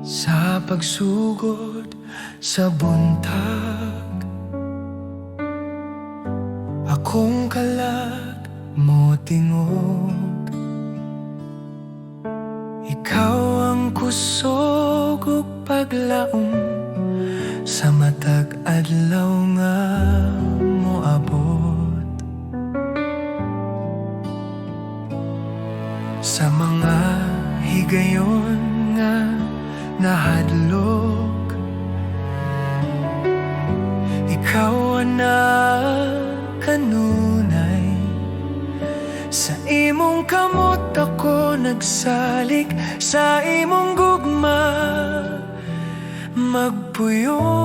Sa pagsugod sa buntag, akong kalag mo tingog. Ikaw ang kusog ug paglaom sa matag adlaw nga moabot. Sa mga higayon nga nahadlok, ikaw na kanunay. Sa imong kamot ako nagsalig, sa imong gugma magpuyong.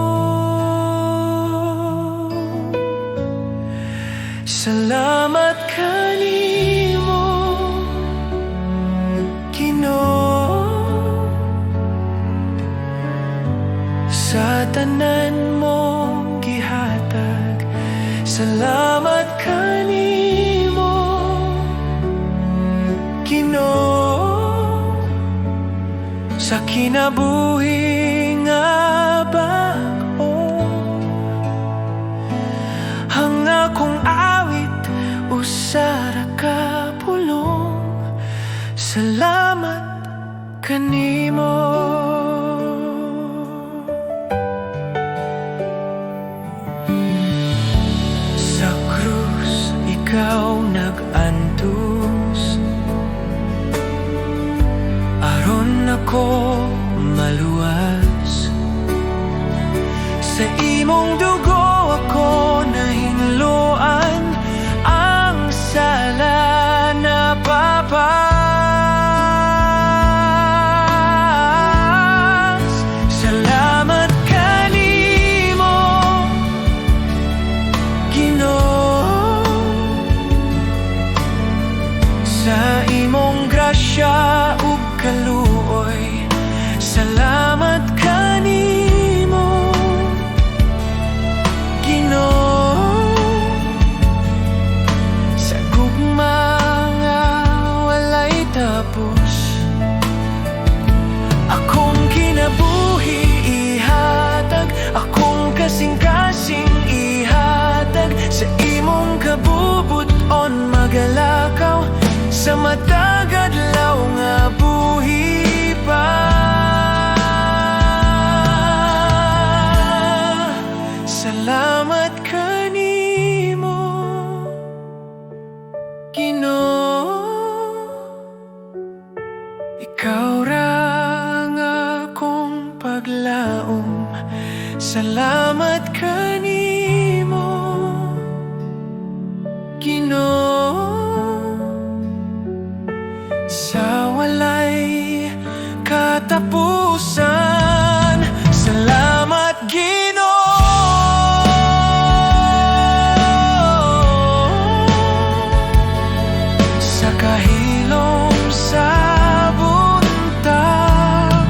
Salamat kanimo, Ginoo, sa tanan mong gihatag. Salamat kanimo, Ginoo, sa kinabuhi nga bag-o. Ang akong awit usa ra ka pulong: salamat kanimo. Sa krus ikaw nag-antos aron ako maluwas. Sa imong dugo ako nahinloan, ang sala napapas. Salamat kanimo, Ginoo, sa imong grasya ug kaluoy. Salamat kanimo, Ginoo, sa gugma nga walay tapos. Akong kinabuhi ihatag, akong kasing-kasing ihatag. Sa imong kabubut-on magalakaw sa matag adlaw nga buhi pa. Salamat kanimo, Ginoo. Ikaw ra ang akong paglaom. Salamat kanimo, Ginoo, sa walay katapusan. Salamat, Ginoo, sa kahilom sa buntag,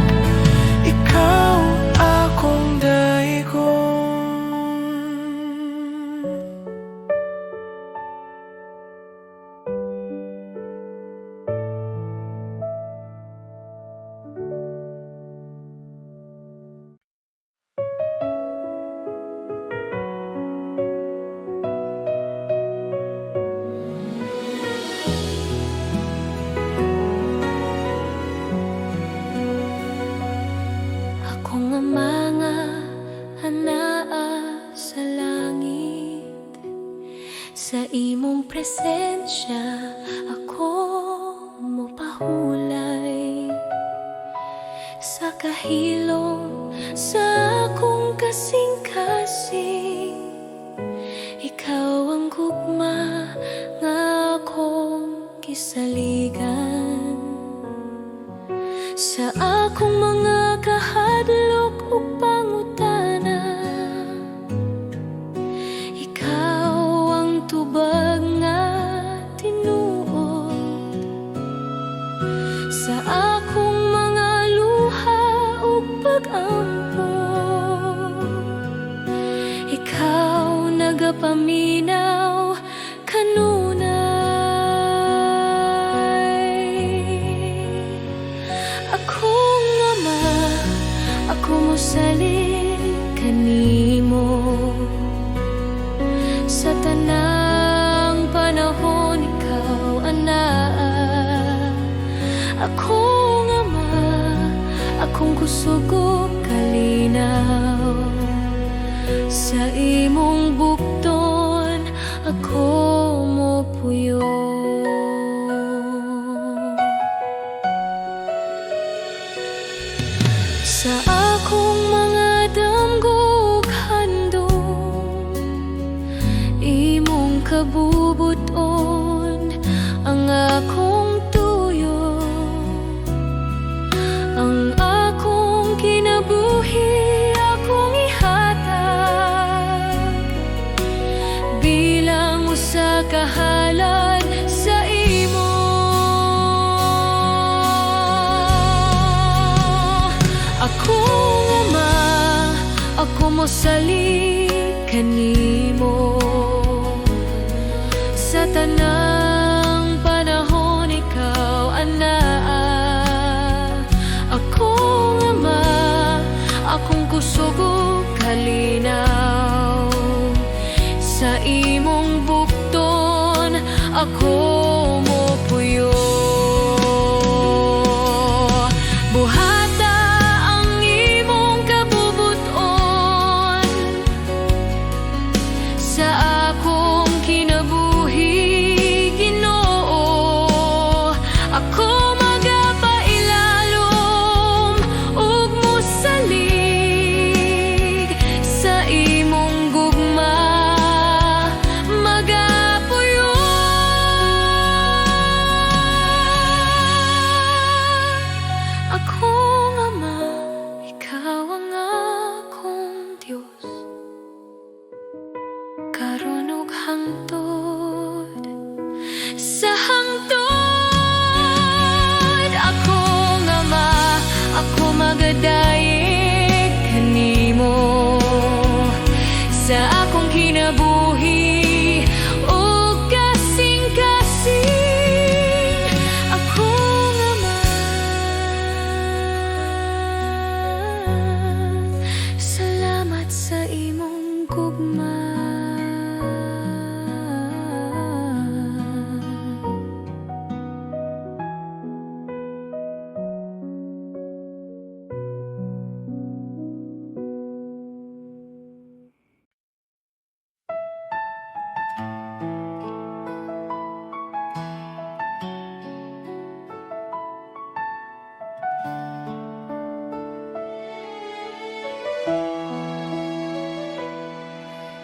ikaw akong daigon. Akong Ama nga anaa sa langit, sa imong presensya ako mopahulay. Sa kahilom sa akong kasing-kasing, ikaw ang gugma nga akong gisaligan. Sa akong mga kahadlok ug pangutana, ikaw ang tubag nga tinuod. Sa akong mga luha ug pag-ampo, ikaw nagapaminaw kanunay. Akong Ama. Ako mosalig kanimo. Sa tanang panahon, ikaw anaa. Akong Ama, akong kusog ug kalinaw. Sa imong bukton ako mopuyo. Sa akong mga damgo ug handom, imong kabubut-on ang akong tuyo. Ang akong kinabuhi akong ihatag bilang usa ka halad sa imo. Akong Ama, ako mosalig kanimo. Sa tanang panahon, ikaw anaa. Akong Ama, akong kusog ug kalinaw. Sa imong bukton ako mopuyo. Buhata ang imong kabubut-on sa akong kinabuhi, Ginoo. Ako magapailalom ug mosalig sa imong gugma magapuyo. Akong Ama, ikaw ang akong Diyos, karon ug hangtod sa hangtod. Akong Ama, ako magadayeg kanimo sa akong kinabuhi ug kasing-kasing. Akong Ama, salamat sa imong gugma.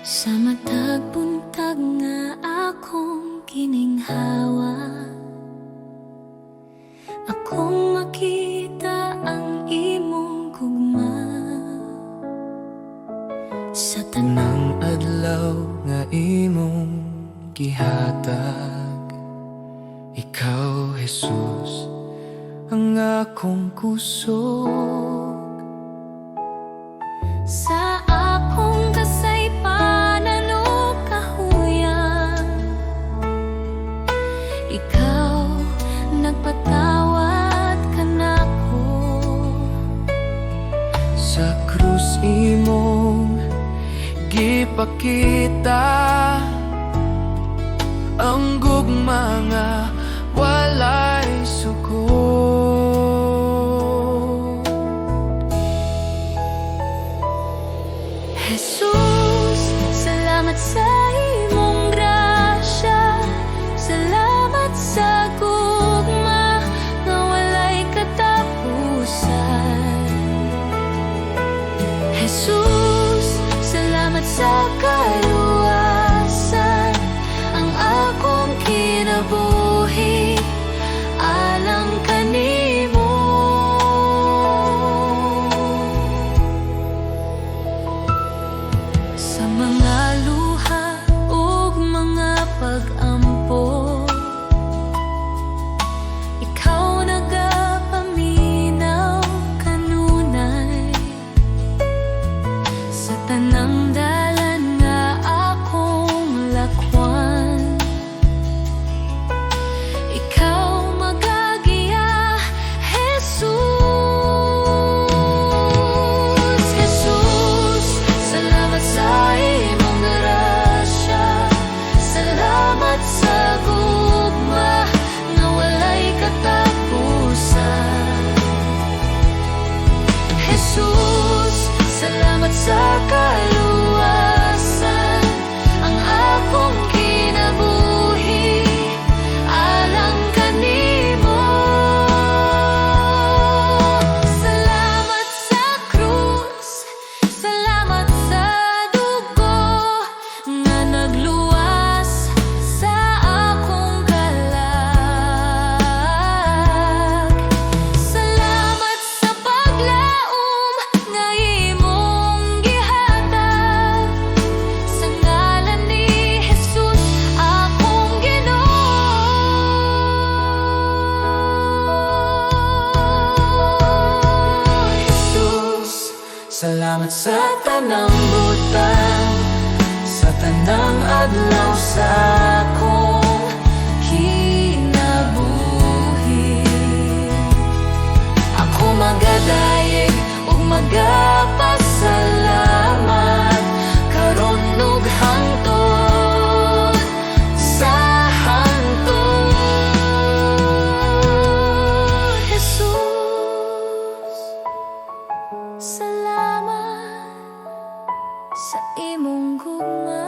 Sa matag buntag nga akong gininhawa, akong makita ang imong gugma sa Tanang adlaw nga imong gihatag, ikaw, Jesus, ang akong kusog. Sa akong kasaypanan ug kahuyang, ikaw nagpatawad kanako. Sa krus imong gipakita ang gugma nga walay sukod. Jesus, salamat sa imong grasya. Salamat sa gugma nga walay katapusan. Jesus, salamat sa kaluwasan. Ang akong kinabuhi alang kanimo. Magpasalamat sa tanang butang, sa tanang adlaw sa akong kinabuhi. Ako magadayeg ug magapasalamat karon ug hangtod sa hangtod. Jesus, salamat sa imong gugma.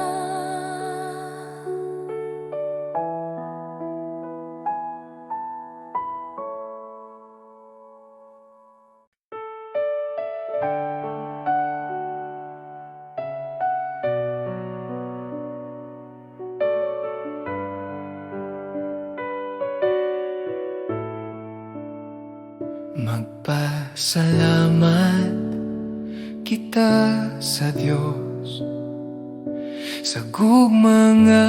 Magpasalamat kita sa Dios sa gugma nga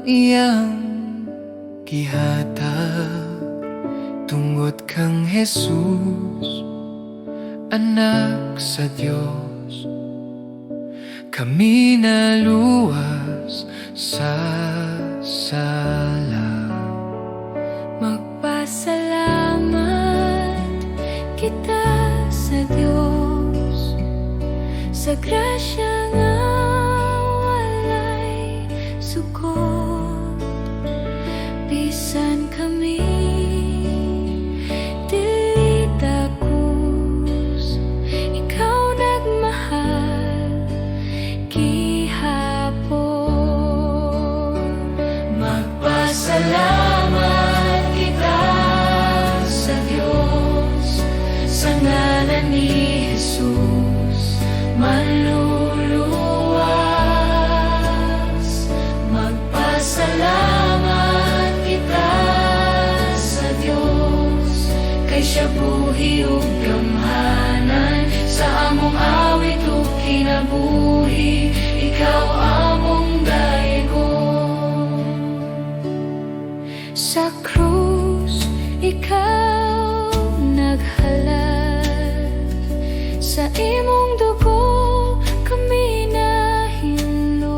iyang gihatag tungod kang Jesus, anak sa Dios, kami naluwas sa sala. Magpasalamat kita sa Dios sa grasya nga walay sukod. Bisan kami dili takos, ikaw nagmahal gihapon. Magpasalamat kita sa Dios sa ngalan ni Jesus manluluwas. Magpasalamat kita sa Dios kay siya buhi ug gamhanan sa among awit ug kinabuhi. Ikaw among daygon. Sa krus, ikaw naghalad. Sa imong dugo, kami nahinloan.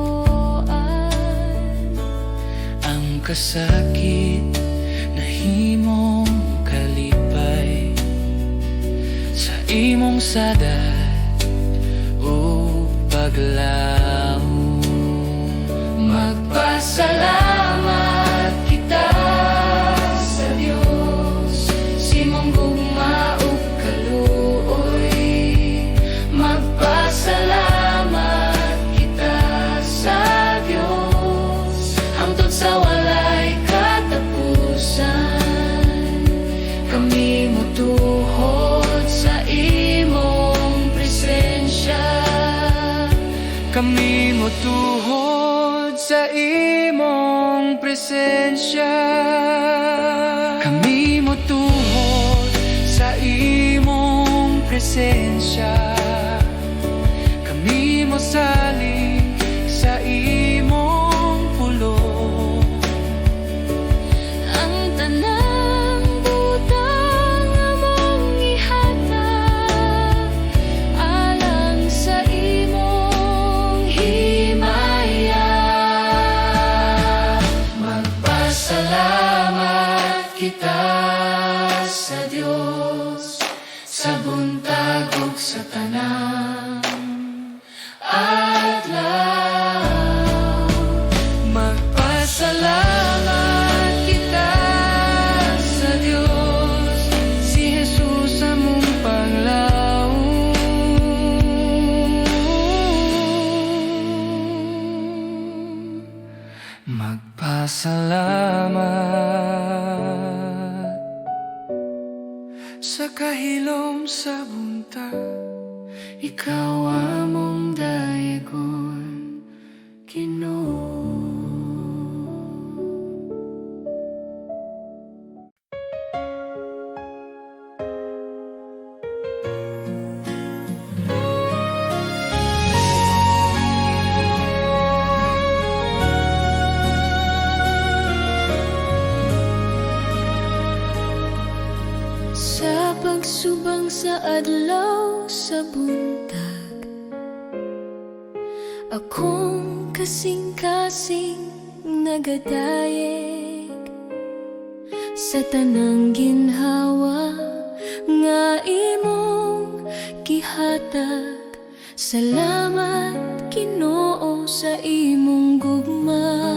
Ang kasakit nahimong kalipay sa imong sadad ug paglaom. Magpasalamat kita sa Dios sa imong gugma ug kaluoy. Magpasalamat kita sa Dios hangtod sa walay katapusan. Kami mutuhod sa imong presensya. Kami mutuhod sa imong presensya. Kami mutuhod sa imong presensya. Kami mosalig sa imong pulong. Ang tanang butang among ihatag alang sa imong himaya. Magpasalamat kita sa Dios sa buntag ug sa tanang adlaw. Magpasalamat kita sa Dios, si Jesus among panglaom. Magpasalamat sa kahilom sa buntag. Ikaw among daygon, Ginoo. Sa pagsubang sa adlaw sa buntag. Akong kasing-kasing nagadayeg sa tanang ginhawa nga imong gihatag. Salamat, Ginoo, sa imong gugma.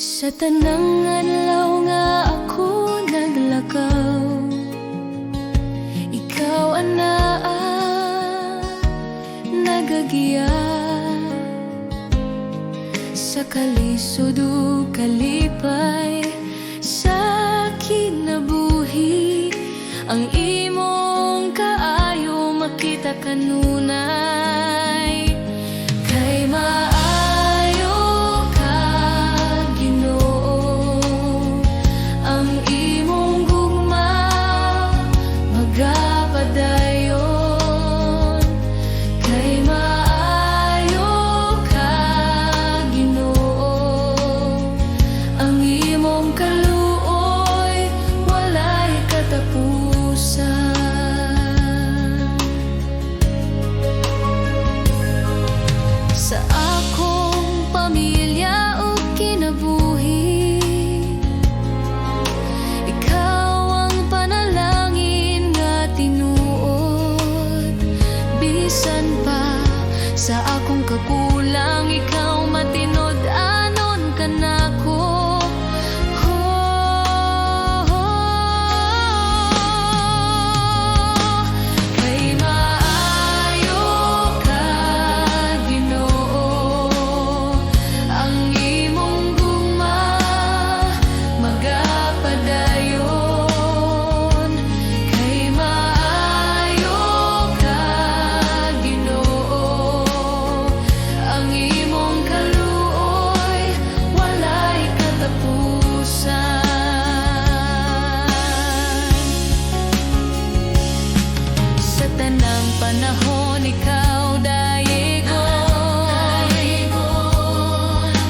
Sa tanang adlaw nga ako naglakaw, ikaw anaa nagagiya sa kalisod ug kalipay sa kinabuhi. Ang imong kaayo makita kanunay, kay maayo ka, Ginoo. Ang imong gugma magapadayon. Kay maayo ka, Ginoo. Ang imong kaluoy walay katapusan. Sa akong pamilya ug kinabuhi, ikaw ang panalangin nga tinuod. Bisan pa sa akong kakulang, ikaw matinud-anon kanako. Oh. Kay maayo ka, Ginoo. Ang imong gugma magapadayon. Kay maayo ka, Ginoo. Ang imong kaluoy walay katapusan. Sa tanang panahon, ikaw dayegon.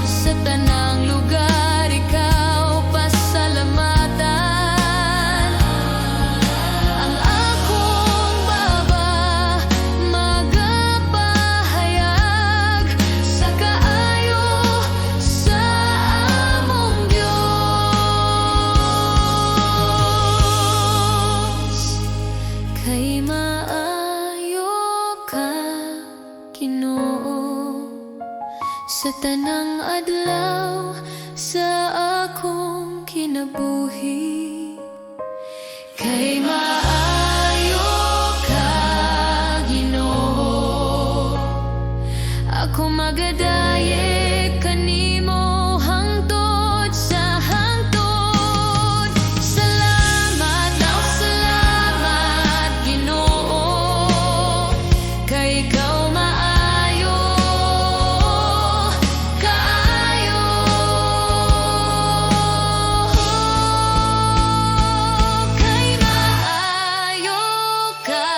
Sa tanang lugar, ikaw pasalamatan. Ang akong baba magapahayag sa kaayo sa among Diyos. Kay maayo ka, Ginoo, sa tanang adlaw sa akong kinabuhi. Kay maayo ka, Ginoo. Ako magadayeg kanimo hangtod sa hangtod. Salamat daw, salamat, Ginoo, kay ikaw maayo kaayo. Kay maayo ka,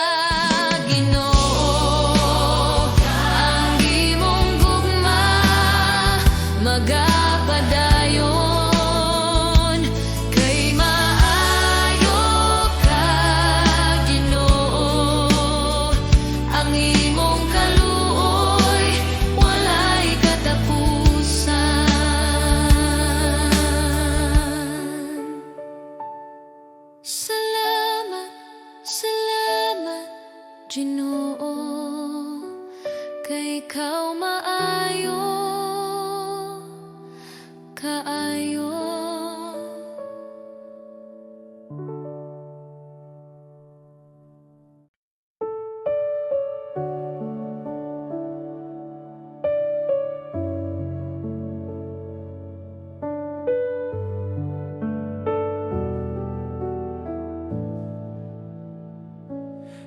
Ginoo. Ang imong gugma magapadayon. Kay maayo ka, Ginoo. Ang imong kaluoy walay katapusan. Salamat, salamat, Ginoo, kay ikaw maayo kaayo.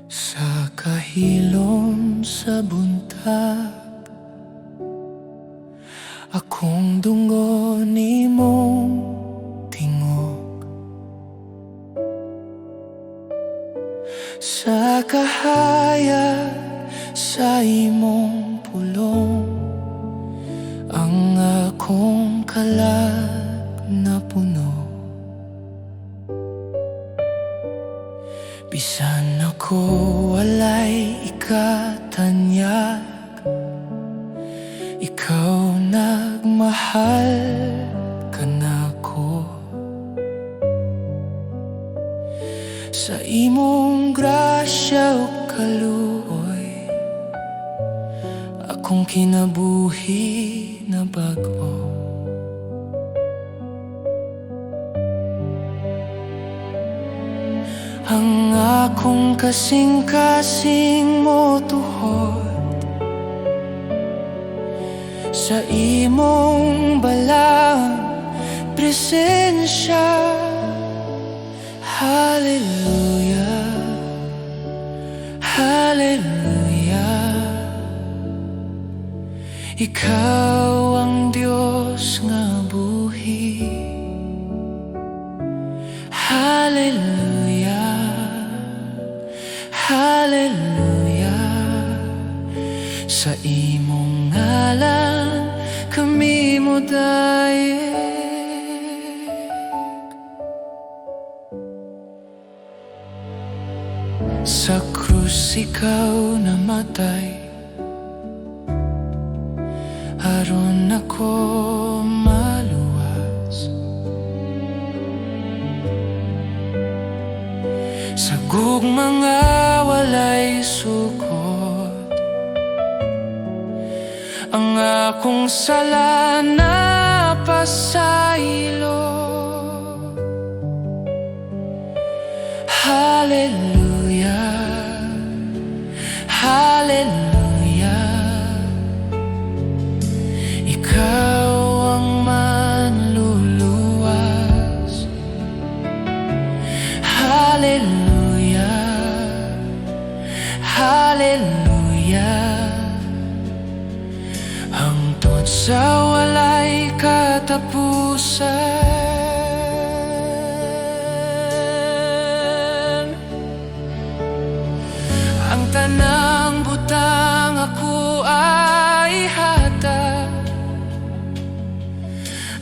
Sa kahilom sa buntag, akong dunggon imong tingog. Sa kahayag sa imong pulong, ang akong kalag napuno. Bisan ako walay ikatanyag, mahal ka nako. Sa imong grasya ug kaluoy, akong kinabuhi nabag-o. Ang akong kasing-kasing motuhod sa imong balaang presensya. Hallelujah, Hallelujah. Ikaw ang Diyos nga buhi. Hallelujah, Hallelujah. Sa imong ngalan kami modayeg. Sa krus ikaw namatay aron ako maluwas. Sa gugma nga walay sukod, ang akong sala napasaylo. Hallelujah, Hallelujah. Ikaw ang manluluwas. Hallelujah, Hallelujah. Hangtod sa walay katapusan, ang tanang butang ako ay hatag,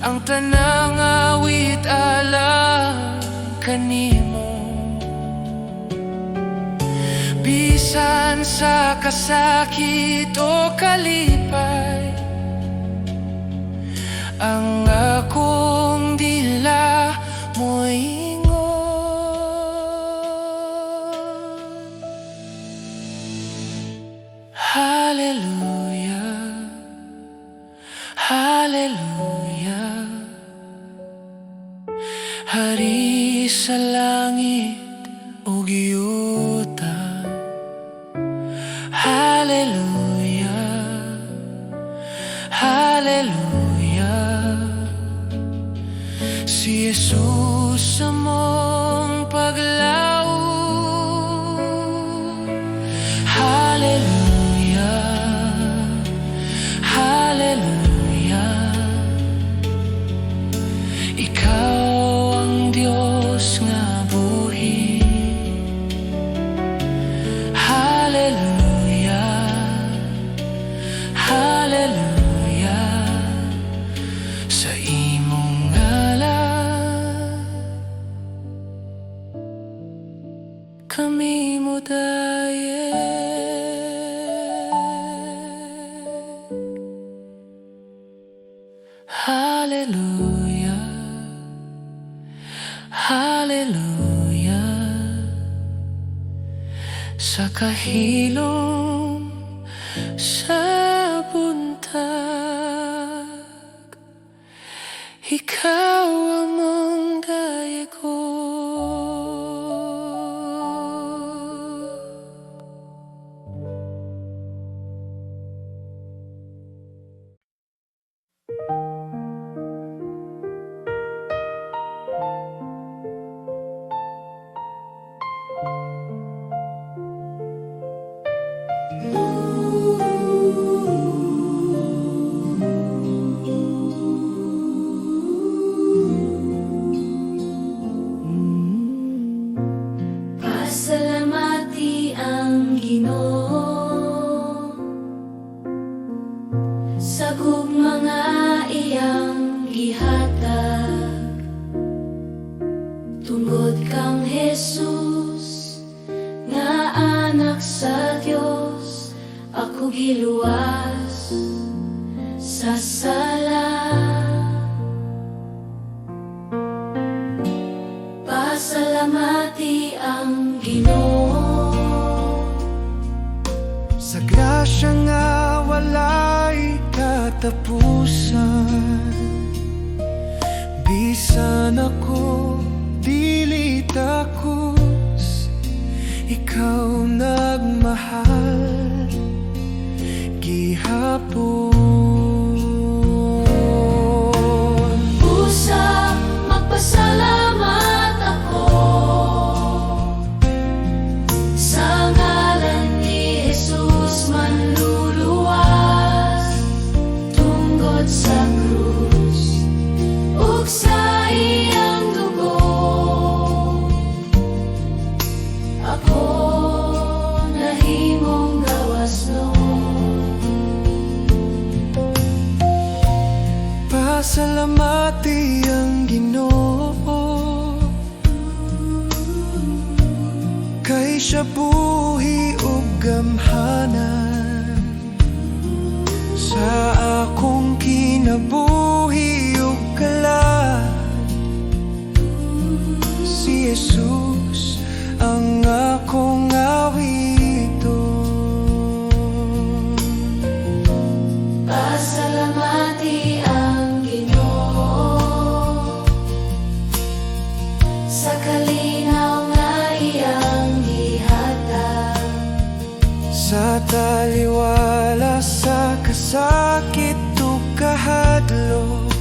ang tanang awit alang kanimo. Bisan sa kasakit o kalipay, ang akong dila moingon. Hallelujah, Hallelujah. Hari sa langit ug yuta. Hallelujah, Hallelujah. Si Jesus among paglaom. Hallelujah, Hallelujah. Ikaw ang Diyos nga buhi. Hallelujah, Hallelujah. Sa imong ngalan kami modayeg. Hallelujah, Hallelujah. Sa kahilom sa buntag, ikaw among daygon. Pasalamati ang Ginoo sa gugma nga iyang gihatag tungod kang Jesus nga anak sa Dios, ako giluwas. Sa sala. Pasalamati ang Ginoo. Sa grasya nga walay katapusan, bisan ako dili takos, ikaw nagmahal gihapon. Usa, magpasalamat ako sa ngalan ni Jesus Manluluwas, tungod sa krus ug sa iyang dugo, ako nahimong gawasnon. Pasalamati ang Ginoo, kay siya buhi ug gamhanan. Sa akong kinabuhi ug kalag, si Jesus ang akong awiton. Pasalamati ang Ginoo sa kalinaw nga iyang gihatag. Sa taliwala sa kasakit ug kahadlok,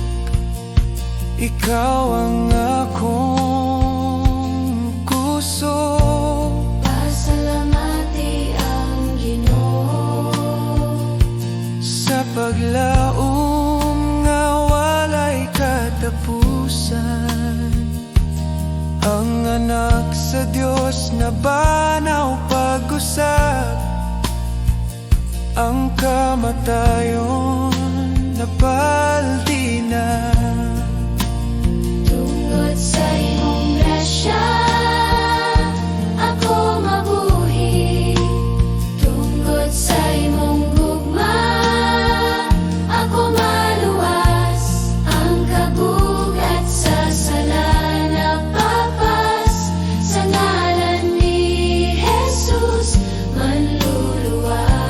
ikaw ang akong kusog. Pasalamati ang Ginoo sa paglaom nga walay katapusan, ang anak sa Dios nabanaw pag-usab. Ang kamatayon napaldi na. Tungod sa imong grasya, ako mabuhi. Tungod sa imong gugma, ako maluwas. Ang kabugat sa sala napapas, sa ngalan ni Jesus Manluluwas.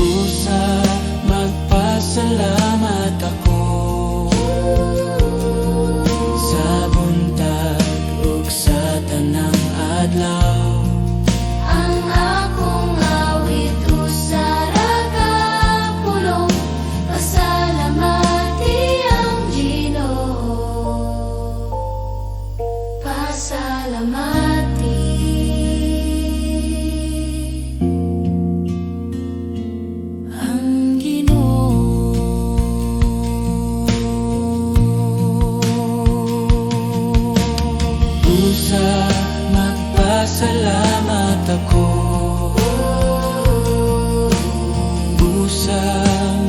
Usa, magpasalamat ako sa buntag ug sa tanang adlaw. Ang akong awit usa ra ka pulong: pasalamati ang Ginoo. Pasalamati ang Ginoo. Usa, magpasalamat ako. Usa,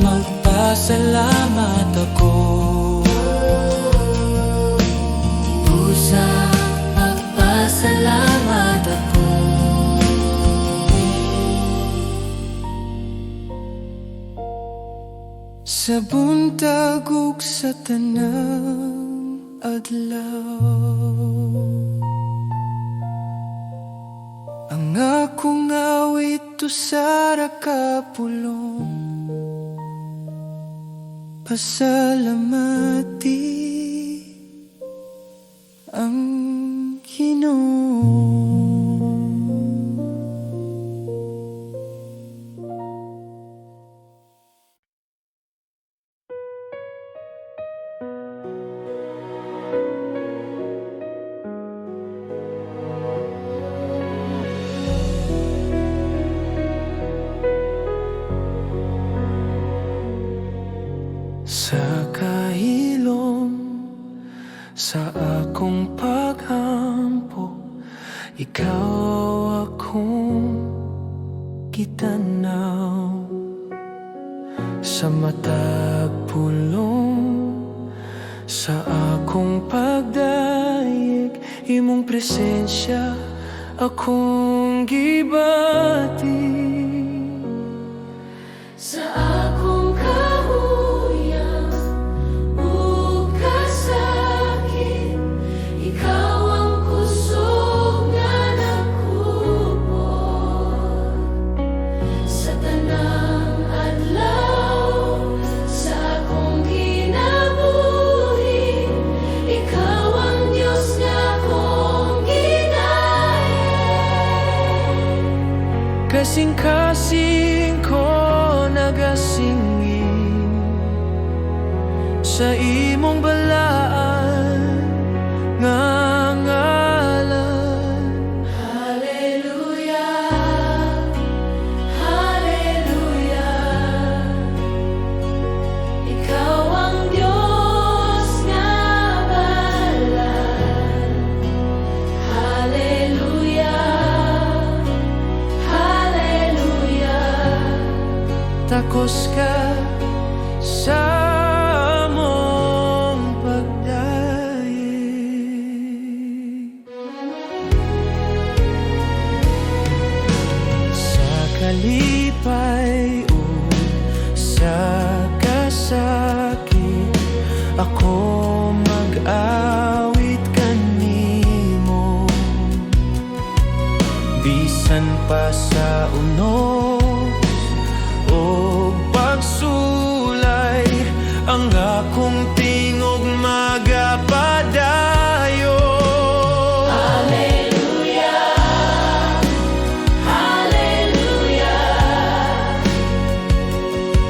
magpasalamat ako. Usa, magpasalamat ako. Sa buntag ug sa tanang adlaw, ang akong awit usa ra ka pulong: pasalamati ang Ginoo. Sa kahilom sa akong paghampo, ikaw akong gitanaw. Sa matag pulong sa akong pagdayeg, imong presensya akong Akong gibati. Sa akong kahuyang ug kasakit, ikaw ang kusog nga nagkupot. Sa tanang adlaw sa akong kinabuhi, ikaw ang Dios nga akong gidayon. Kasing-kasing ko nagasingil sa imong balaan nga ngalan. Hallelujah, Hallelujah. Ikaw ang Diyos nga balaan. Hallelujah, Hallelujah. Takos ka sa among pagdaig. Sa kalipay o sa kasakit, ako mag-awit kanimo. Bisan pa sa unos o pagsulay, ang akong tingog magapadayon. Hallelujah, Hallelujah.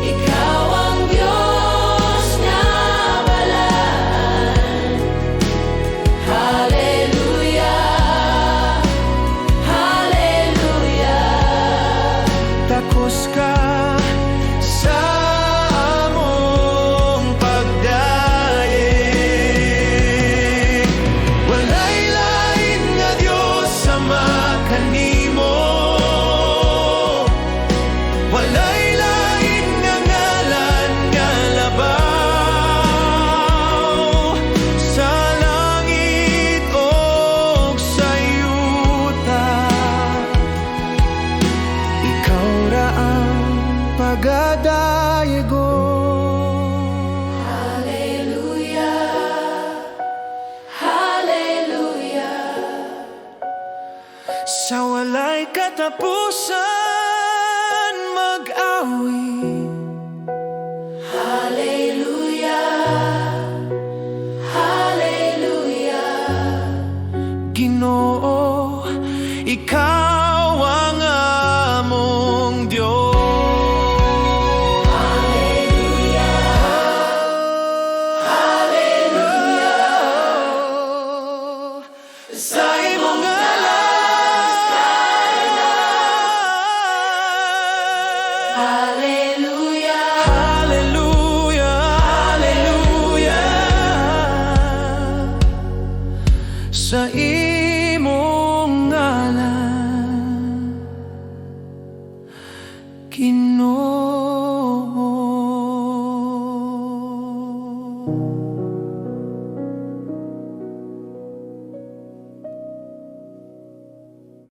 Ikaw ang Diyos nga balaan. Hallelujah, Hallelujah. Takos ka sa among pagdaig. Walay lain nga Diyos sama kanimo. Walay lain nga ngalan nga labaw sa langit o sa yuta. Ikaw ra ang pagadayigon. Hallelujah, Hallelujah. Sa walay katapusan mag-awit. Hallelujah, Hallelujah. Ginoo, ikaw ang among Diyos. Hallelujah, Hallelujah. Sa imong ngalan. Hallelujah. Hallelujah, Hallelujah. Sa